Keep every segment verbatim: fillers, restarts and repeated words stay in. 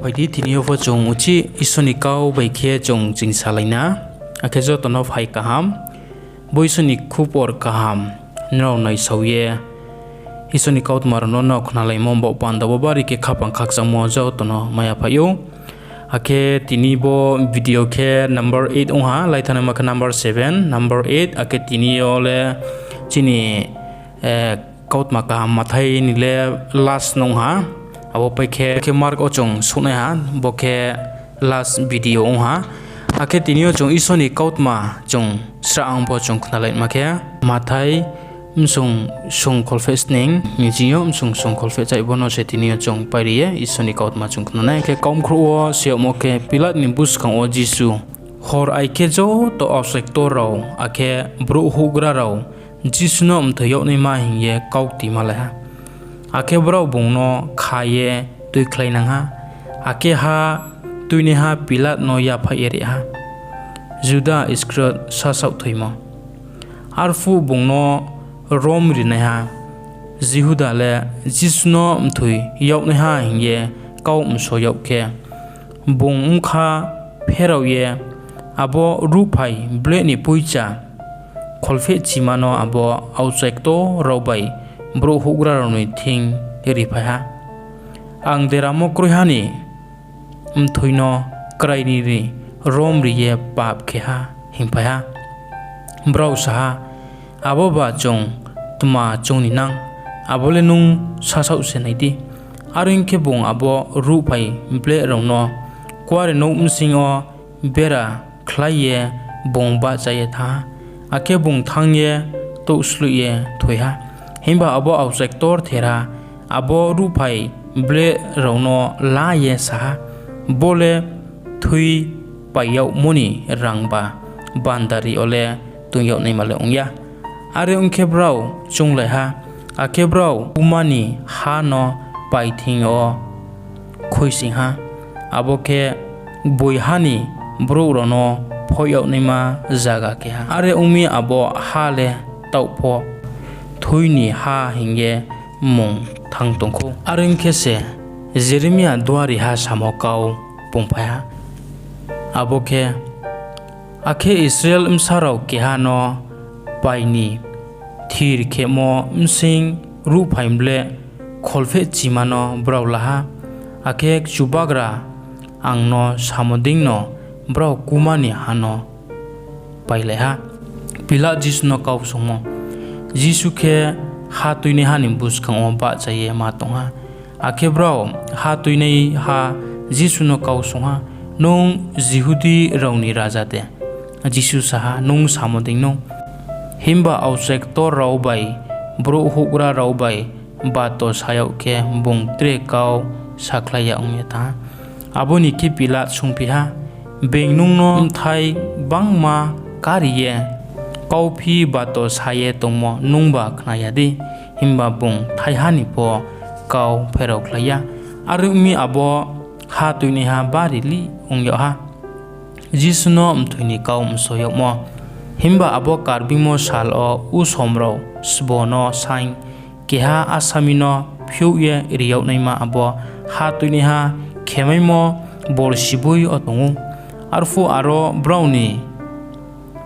Phai di, tini yo pho chung uchih Isor ni kau bai khe chung chingsalai na. Akhe joto no phai kaham. Bo Isor ni khupor kaham nrao naisao ye, Isor ni kautma rao no nrao khnalaimo baoh panda wo bari khe khaphang khakchangmo joto no maya phai ou. Akhe tini bo video khe number eight ong ha, laithanaima khe number seven, number eight, akhe tini yo le chini kautma kaham Mathai ni le last nung ha. Abo pai khe, khe Mark wo chung suhnai ha, bo khe last video ong ha. Akhe tini yo chung Isor ni kautma chung srahang pho chung khnalaima khe, Mathai bsung sung kholpheh sning ni ching yo bsung sung kholpheh chaibo no se tini yo chung pairi ye Isor ni kautma chung khnanai. Khe kaumkhrouh wo se yagmo khe Pilat ni buskang wo Jisu. Hor ai khe joto aokchai ktor rao akhe brouh houhgra rao Jisu no mthoi yag naima hing ye kau ktimalai ha. Akhe brao bung no kha ye tuikhlainang ha. Akhe ha tuinaiha Pilat no yaphaih ye ri ha. Juda Iskariot sasaoh thoimo. Arphuh bung no rom rinaiha Jihuda le Jisu no mthoi yagnaiha hing ye kau mso yag khe, bung bkha pherao ye abo ruhphai bleh ni poicha kholphehchima no abo aokchai ktor rao bai brouh houhgra rao ni thing riphai ha. Ang deramo kroiha ni mthoi no krai ni rom ri ye pap khe ha, hingphai ha. Brao sa ha, Aboba chung tma choung ni nang? Abo le nung sasaoh se nai di. Are ong khe, bung abo ruhphai bleh rao no kuarenouh bsing yo bera khlai ye bung bahcha ye thanng ha. Akhe bung thanng ye touhsloih ye thoi ha. Himba abo aokchai ktorther ha abo ruhphai bleh rao no la ye sa ha, Bo le thui pai yagmo ni rangba bandari yo le toing yag naima le ong ya. Are ong khe, brao chounglai ha, akhe brao kúma ni ha no pai thing yo khuisoing ha, abo khe gboing ha ni brouh rao no phoih yag naima zaga keha. Are ong mi, abo ha le taoh pho thui ni ha hing ye mmung thanng tong khou. Are ong khe se Jeremia duariha samo kau pungphai ha, abo khe, Akhe Israel bsa rao keha no pai ni thir khemo bsing ruhphai bleh kholphehchima no brao la ha, akhe Chubagra ang no samo deino brao kúma ni ha no pailai ha. Pilat Jisu no Kau Swunngmo. Jisu khe hatuinaiha ni buskang wo bahcha ye ma tong ha. Akhe brao, Hatuinaiha Jisu no kau swunng ha, Nung Jihudi rao ni raja de? Jisu sa ha, Nung samo deino. Himba aokchai ktor rao bai brouh houhgra rao bai bato sa yag khe, bung tre kau sakhlai ya ong ye thanng ha. Abo ni khe Pilat swunngphi ha, Being nung no bthai gbangma kári ye kauphi bato sa ye tongmo nungba khna ya dei? Himba bung thaiha ni pho kau pheraokhlai ya. Are ong mi, abo hatuinaiha bari lih ong yag ha. Jisu no Mthoi ni Kau Mso Yagmo. Himba abo Karbeingmo sal wo usom rao sbo no saing keha asami no phiouh ye ri yag naima abo hatuinaiha khemaimo bolsiboi yo tong ou. Arphuh aro brao ni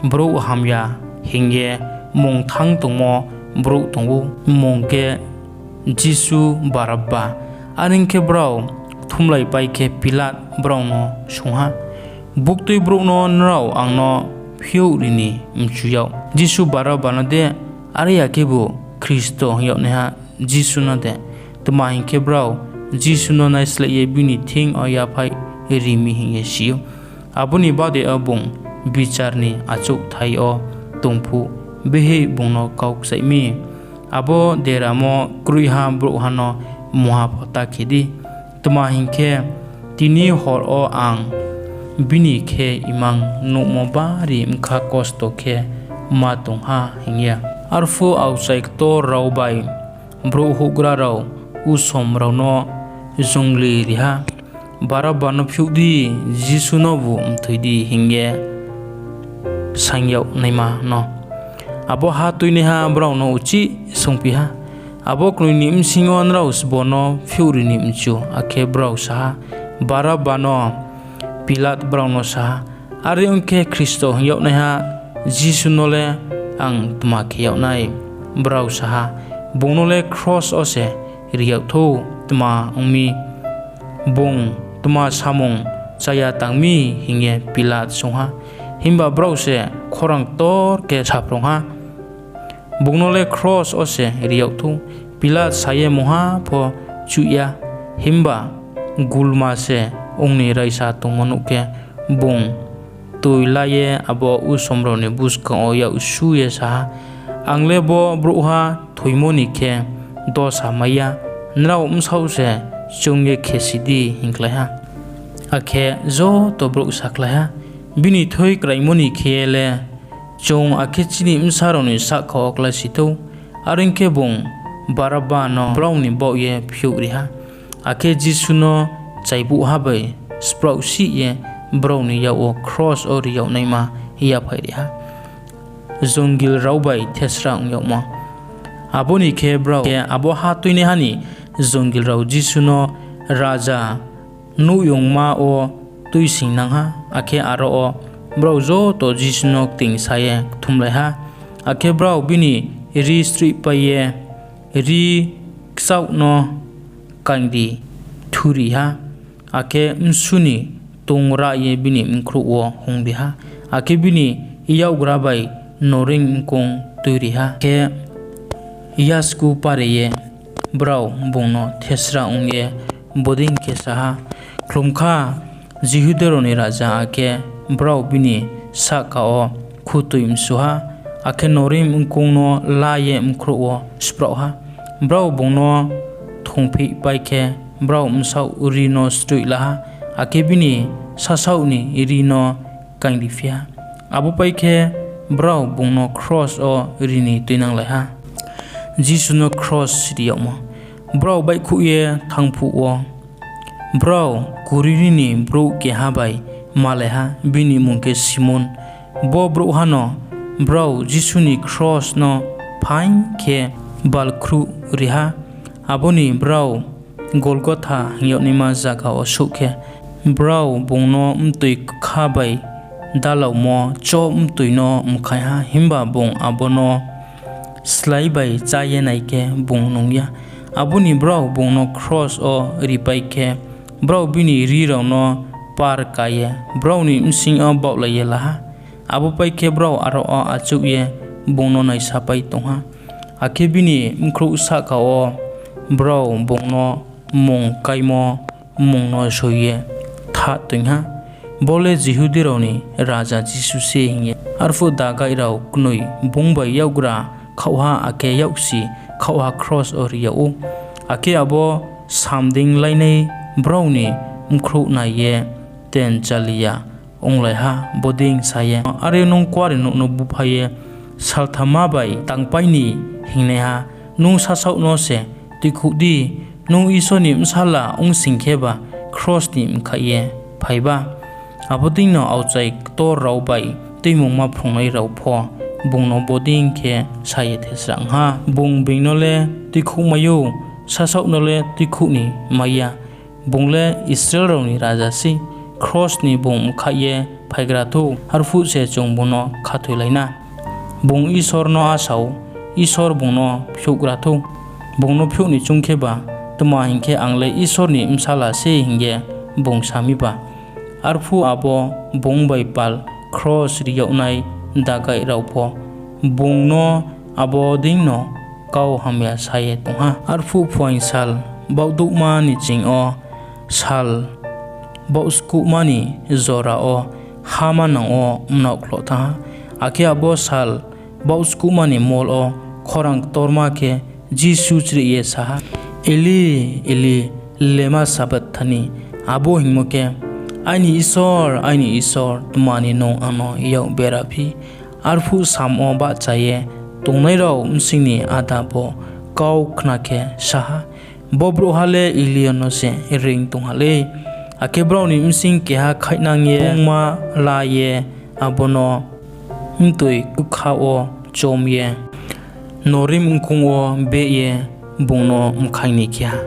brouh hamya hing ye mmung thanng tongmo brouh tong ou, mmung khe Jisu, Barabba. Are ong khe, brao kthumlaipai khe Pilat brao no swunng ha, Buktui brouh no nrao ang no phiouh ri ni mchu yag, Jisu Barabba no de? Are ya khebu Khristo hing yagnaiha Jisu no de? Tma hing khe, brao Jisu no naisleh ye bini thing yo yaphaih ri mi hing ye si ou. Abo ni bade yo bung bichar ni achouhthai yo tong phuh, bihih bung no kau kchaih mi, Abo deramo kroiha brouhha no mungha pho ta khe di. Tma hing khe, tini hor wo ang bini khe imang nuhmo bari bkha kosto khe ma tong ha, hing ye. Arphuh aokchai ktor rao bai brouh houhgra rao usom rao no jungli ri ha, Barabba no phiouh di, Jisu nobu mthoi di, hing ye saing yag naima no. Abo hatuinaiha brao no uchih swunngphi ha, Abo knoi ni bsing yo nrao sbo no phiouh ri ni mchu? Akhe brao sa ha, Barabba no. Pilat brao no sa ha, Are ong khe Khristo hing yagnaiha Jisu no le ang tma khe yag nai? Brao sa ha, Bung no le kros wo se ri yag thou, tma ong mi? Bung tma samung chá ya tang mi? hing ye Pilat swunng ha. Himba brao se khorang ktor khe saphrung ha, Bung no le kros wo se ri yag thou. Pilat sa ye mungha pho chuh ya, himba gulma se ong ni raisa tongmo nuh khe, bung toi la ye abo usom rao ni buskang wo yak su ye sa ha, Ang le bo brouhha thoimo ni khe dosa mai ya, nrao bsaoh se choung ye khesi di, hingkhlai ha. Akhe joto brouh sakhlai ha, Bini thui kraimo ni khe ye le chung akhe chini bsa rao ni sahka wo kláisi thou. Are ong khe, bung Barabba no brao ni baoh ye phiouhri ha, akhe Jisu no chaibuhha bai spraohsih ye brao ni yak wo kros wo ri yag naima yaphaihri ha. Jongil rao bai Thesra Ong Yagmo Abo ni khe, brao khe abo hatuinaiha ni jongil rao Jisu no raja nouhyongma wo tuisoingnang ha, akhe aro wo brao joto Jisu no ktingsa ye kthumlai ha. Akhe brao bini rri sroihpai ye rri kchaoh no kaingri thuri ha, akhe bsu ni tung rah ye bini bkhrouh wo hungri ha, akhe bini yakgra bai noreing mkoung tuiri ha. Akhe yasku pare ye brao bung no thesra ong ye bodei khe sa ha, Khlum kha, Jihudi rao ni raja! Akhe brao bini sahka wo khutoi msu ha, akhe noreing mkoung no la ye bkhrouh wo spraoh ha. Brao bung no thongphihpai khe, brao bsaoh rri no sroih la ha, akhe bini sasaoh ni rri no kaingriphi ha. Abo pái khe, brao bung no kros wo ri ni tuinanglai ha. Jisu no Kros Ri Yagmo Brao baihkhouh ye thanng phuh wo, brao Kurene ni brouh keha bai malai ha, bini mmung khe Simon. Bo brouhha no brao Jisu ni kros no phaing khe balkhruhri ha. Abo ni brao Golgotha hing yag naima zaga wo souh khe, brao bung no mtoi kha bai dalaomo choh mtoi no mkhaing ha; himba bung abo no slái bai chá ye nai khe, bung nung ya. Abo ni brao bung no kros wo ripai khe, brao bini rri rao no par ka ye brao ni bsing yo baohlai ye la ha. Abo pái khe, brao aro wo achouh ye bung no naisapai tong ha. Akhe bini bkhrouh sahka wo brao bung no mmung káimo mmung no soi ye thah toing ha, Bo le Jihudi rao ni raja Jisu sei, hing ye. Arphuh dagai rao knoi bung bai yakgra khaohha akhe yaksi khaohha kros wo ri yag ou. Akhe abo sam dei lainai brao ni bkhrouh nai ye tenchali ya onglai ha, bodei sa ye, Are nung Kuarenouh no búphai ye saltham bai tangpai ni hingnaiha, nung sasaoh no se tuikhouh di. Nung Isor ni Bsala ong sing kheba, kros ni bkhaih ye phai ba. Abo deino aokchai ktor rao bai Tuimungma phrungnai rao pho bung no bodei khe sa ye thesrang ha. Bung being no le tuikhouhmai ou, sasaoh no le tuikhouh ni mai ya. Bung le Israel rao ni raja sei. Kros ni bung bkhaih ye phaigra thou, arphuh se chung bung no khathoilai na. Bung Isor no asa ou, Isor bung no phiouhgra thou. Bung no phiouh ni choung kheba, tma hing khe, Ang le Isor ni Bsala sei, hing ye bung sa miba. Arphuh abo bung bai pal kros ri yagnai dagai rao pho bung no abo deino kau hamya sa ye tong ha. Arphuh phuaing sal baohdouhma ni ching yo, sal baohskuhma ni jora wo ha manang wo mnaohkhloh thanng ha. Akhe abo sal baohskuhma ni mol wo khorang ktorma khe Jisu chrih ye sa ha, Eli, Eli, lema sabakthani? Abo hingmo khe, Aini Isor, aini Isor, tma ni nung ang no yak beraphi? Arphuh sam wo bahcha ye tongnai rao bsing ni áda bo kau khna khe sa ha, Bo brouhha le Eli no se reing tong ha lei. Akhe brao ni bsing keha khaihnang ye pungma la ye abo no mtoi kukha wo chom ye noreing mkoung wo beh ye bung no mkhaing ni khe ha.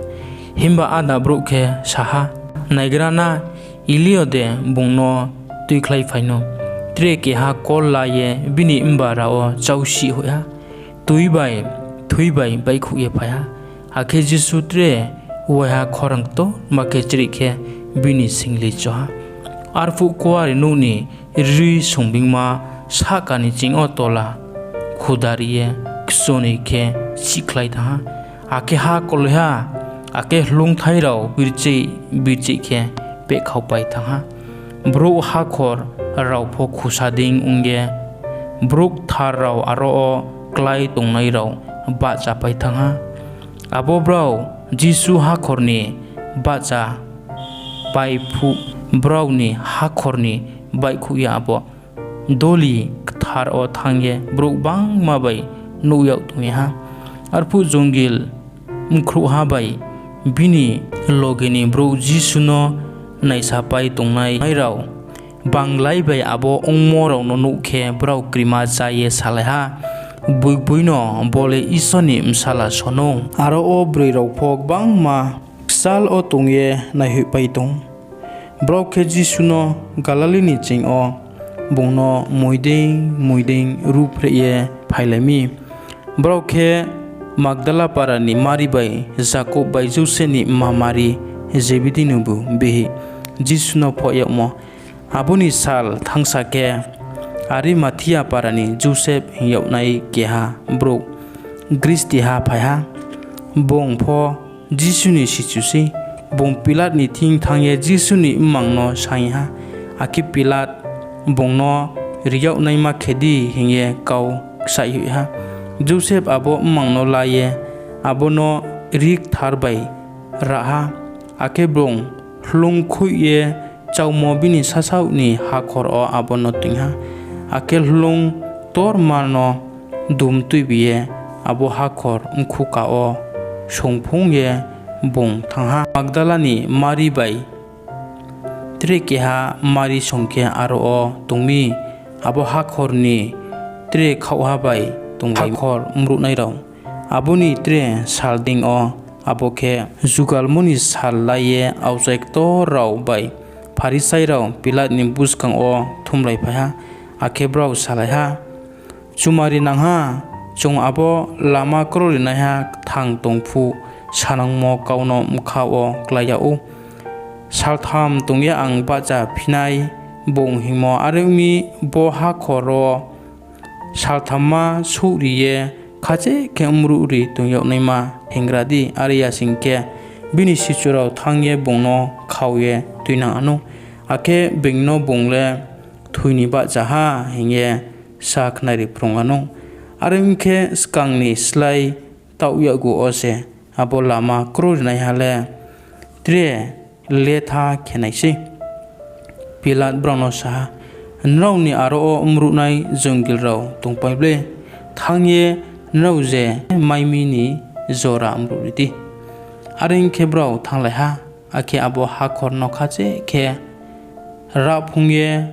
Himba áda brouh khe sa ha, Naigra na, Eliyo de bung no tuikhlaiphai no? Tre keha kol la ye bini mbara wo chausih hoih ha, Tui bai thui bai baihkhouh ye phai ha. Akhe Jisu tre waiha khorang ktorma khe chrih khe bini singli cho ha. Arphuh Kuarenouh ni rri songbeingma sahka ni ching yo tola khudari ye kchunoi khe sihkhlai thanng ha. Akhe ha koloi ha, akhe hloungthai rao bircheih bircheih khe pehkhaopai thanng ha. Brouh hakhor rao pho khusa dei ong ye, brouh kthar rao aro wo klái tongnai rao bahchapai thanng ha. Abo brao Jisu hakhor ni bahchapai phuh, brao ni hakhor ni baihkhouh ye abo doli kthar wo thanng ye brouh gbangma bai nuh yag tong ha. Arphuh jongil bkhrouhha bai bini loge ni brouh Jisu no naisapai tongnai rao banglai bai abo ongmo rao no nuh khe, brao krima chá ye salai ha, Gboigboino bo le Isor ni Bsala sonou. Aro wo broi rao pho gbangma kchal wo tong ye naihoihpai tong ou. Brao khe Jisu no Galili ni ching yo bung no moing dei moing dei ruhphreh ye phailai mi. Brao khe Magdala para ni Mari bai Jakob bai Joseph ni mma Mari, Zebedi ni bu bihih, Jisu no phoh yagmo. Abo ni sal thanngsa khe, Arimathia para ni Joseph hing yagnai keha brouh gristiha phai ha, bung pho Jisu ni sichu sei. Bung Pilat ni thing thanng ye Jisu ni mmang no saing ha, akhe Pilat bung no ri yag naima khe di hing ye kau kchaih hoih ha. Joseph abo mmang no la ye abo no rri kthar bai rah ha, akhe bung hloung khuih ye chaumo bini sasaoh ni hakhor wo abo no toing ha. Akhe hloung ktorma no dum tuibi ye abo hakhor mkhu ka wo songphung ye bung thanng ha. Magdala ni Mari bai tre keha Mari song khe aro wo tong mi, abo hakhor ni tre khaohha bai tonglaimo. Hakhor mruhnai rao. Abo ni tre sal deing yo, abo khe jugalmo ni sal lai ye aokchai ktor rao bai Pharisai rao Pilat ni buskang wo kthumlaiphai ha, akhe brao salai ha, Chumari nang ha, chung abo lama krorinaiha kthang tong phuh sanangmo kau no bkha wo klái yag ou. Saltham tong ye ang bahchaphi nai, bung hingmo. Are ong mi, bo hakhor wo salthamma souhri ye khasaih khe mruhri tong yag naima hingra di. Are ya sing khe, bini sichu rao thanng ye bung no khao ye tuinang wanou, akhe being no bung le kthoi ni bahcha ha hing ye sa khnari phrung wanou. Are ong khe, skang ni slái taoh yakgu wo se abo lama krorinaiha le tre letha khe nai sei. Pilat brao no sa ha, Nrao ni aro wo mruhnai jongil rao tongpai ble? Thanng ye nrao je mai mi ni jora mruhri di. Are ong khe, brao thannglai ha, akhe abo hakhor no khasaih khe rahphung ye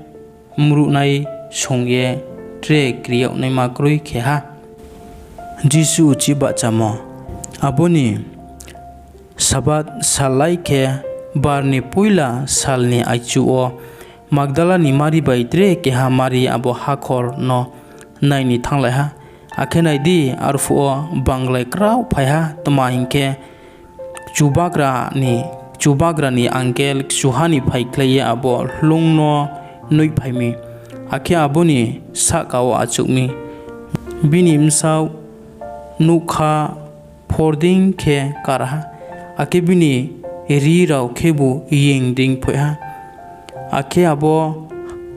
mruhnai song ye tre kri yag naima kroi khe ha. Jisu Uchih Bahchamo. Abo ni Sabath sal lai khe, bar ni poila sal ni aichuh wo, Magdala ni Mari bai tre keha Mari abo hakhor no nai ni thannglai ha. Akhe nai di, arphuh wo banglai kraoh phai ha; tma hing khe, Chubagra ni angel kchuha ni phaikhlai ye abo hloung no noihphai mi, akhe abo ni sahka wo achouh mi, bini bsaoh nougkha phor dei khe kar ha, akhe bini rri rao khebu yeng dei phoih ha. Akhe abo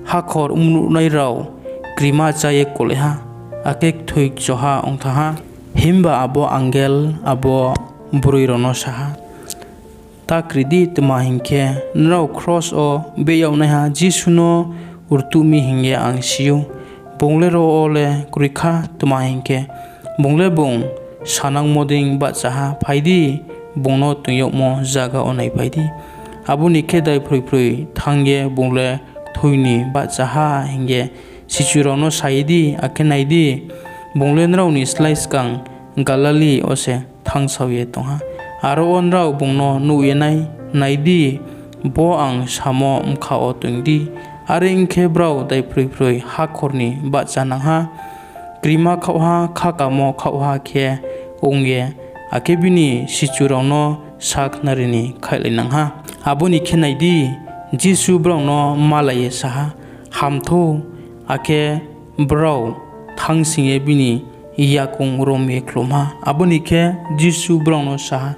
hakhor mruhnai rao krima chá ye kolai ha, akhe kthoi kchoha ong thanng ha. Himba abo angel abo broi rao no sa ha, Ta kri di; tma hing khe, nrao kros wo beh yagnaiha Jisu no rtuh mi hing ye ang si ou. Bung le ro wo le kroi kha; tma hing khe, bung le bung sanangmo dei bahcha ha. Phai di, bung no toing yagmo zaga wo naiphai di. Abo ni khe, daiphroi phroi thanng ye bung le kthoi ni bahcha ha hing ye sichu rao no sa ye di. Akhe nai di, bung le nrao ni slái skang Galili yo se thanngsao ye tong ha. Aro wo nrao bung no nuh ye nai. Nai di, bo ang samo bkha wo toing di. Are ong khe, brao daiphroiphroi hakhor ni bahchanang ha, krima khaohha, khakamo khaohha khe ong ye, akhe bini sichu rao no sakhnari ni khaihlainang ha. Abo ni khe nai di, Jisu brao no malai ye sa ha, Ham thou. Akhe brao thanngsing ye bini yakoung rom ye khlum ha. Abo ni khe Jisu brao no sa ha,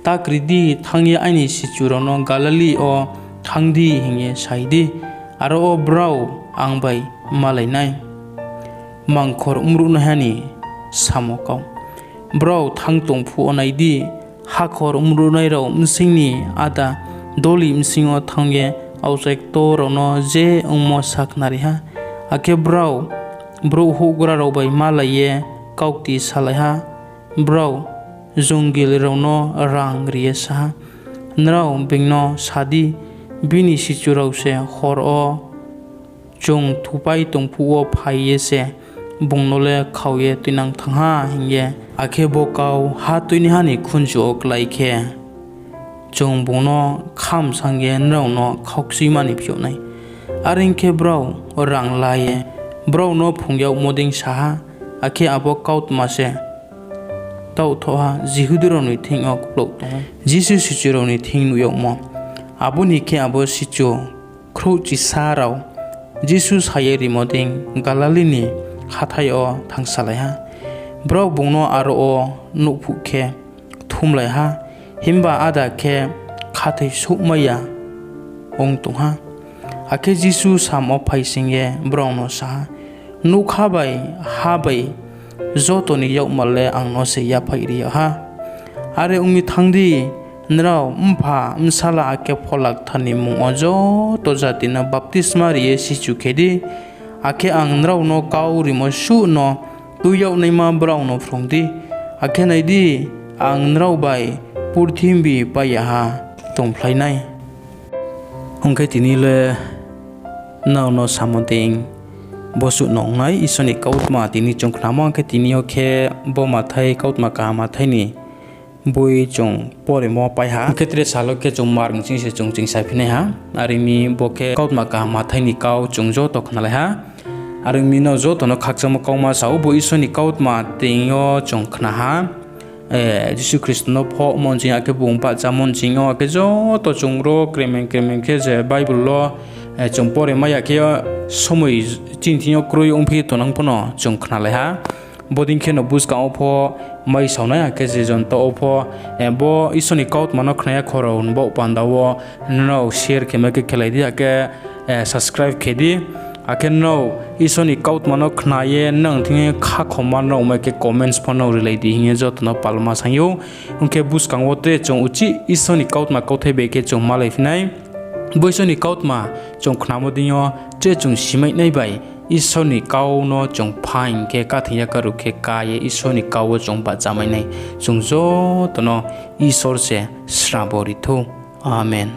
Ta kri di, thanng ye aini sichu rao no Galili wo thanng di hing ye sai di, aro wo brao ang bai malai nai. Mangkhor Mruhnaiha ni Samo Kau Brao thanng tong phuh wo nai di, hakhor mruhnai rao bsing ni áda doli bsing yo thanng ye aokchai ktor rao no je ongmo sakhnari ha. Akhe brao brouh houhgra rao bai malai ye kaukti salai ha. Brao jongil rao no rang ri ye sa ha, Nrao being no sa di, bini sichu rao se hor wo chung thupai tong phuh wo phai ye se bung no le khao ye tuinang thanng ha hing ye. Akhe bo kau hatuinaiha ni khunju wo klái khe, chung bung no khamsang ye nrao no khaukchuima ni phiouh nai. Are ong khe, brao rang la ye brao no phrung yagmo dei sa ha. Akhe abo kautma se taohthaohha Jihudi rao ni thing yo kplouh tong ou. Jisu Sichu rao ni Thing Nuh yagmo Abo ni khe, abo sichu khrouhchisa rao Jisu sa ye rimo dei Galili ni hathái yo thanngsalai ha. Brao bung no aro wo nuh phuh khe kthumlai ha, himba áda khe khathoisouhmai ya ong tong ha. Akhe Jisu samm wo phaising ye brao no sa ha, Nougkha bai ha bai joto ni yakmar le ang no se yaphaih ri yag ha. Are ong mi thanng di, nrao Mpha, Bsala akhe Phola Kthar ni mmung wo joto jati no baptisma ri ye sichu khe di. Akhe ang nrao no kau rimo suh no tui yag naima brao no phrung di. Akhe nai di, ang nrao bai purthimbi pai ya ha tongphlai nai. Ong khe, tini le nrao no samo dei bo suh no ong nai Isor ni kautma tini chung khnamo. Ong khe, tini yo khe bo Mathai, Kautma Kaham Mathai ni boi chung poremo pai ha. Ong khe, tre sal wo khe chung mar nching se chung chingsaiphi nai ha. Are ong mi bo khe Kautma Kaham Mathai ni kau chung joto khnalai ha. Are ong mi nrao joto no khakchangmo kauma sa ou, bo Isor ni kautma tini yo chung khna ha. Jisu Khristo no phohmo nching, akhe bung bahchamo nching yo, akhe joto chung ro kremeng kremeng khe je Bible wo chung poremai ya khe, somoi chini thing yo kroi ongphi tongnang pho no chung khnalai ha. Bodei khe no buskang wo pho maisaonai, akhe je jonto wo pho bo Isor ni kautma no khna ya khorao ni baoh panda wo nrao share khe mai khe khelai di, akhe subscribe khe di. Akhe nrao Isor ni kautma no khna ye nang thing ye khakhoma nrao mai khe comments pho nrao rilai di hing ye joto no palma saing ou. Ong khe, buskang wo tre chung uchih Isor ni kautma kauthai bai khe chung malaiphi nai. Bo Isor ni kautma chung khnamo deing yo tre chung simai nai bai Isor ni kau no chung phaing khe, kathing yakaruh khe ká ye Isor ni kau wo chung bahchamai nai. Chung joto no Isor se srabo ri thou. Amen.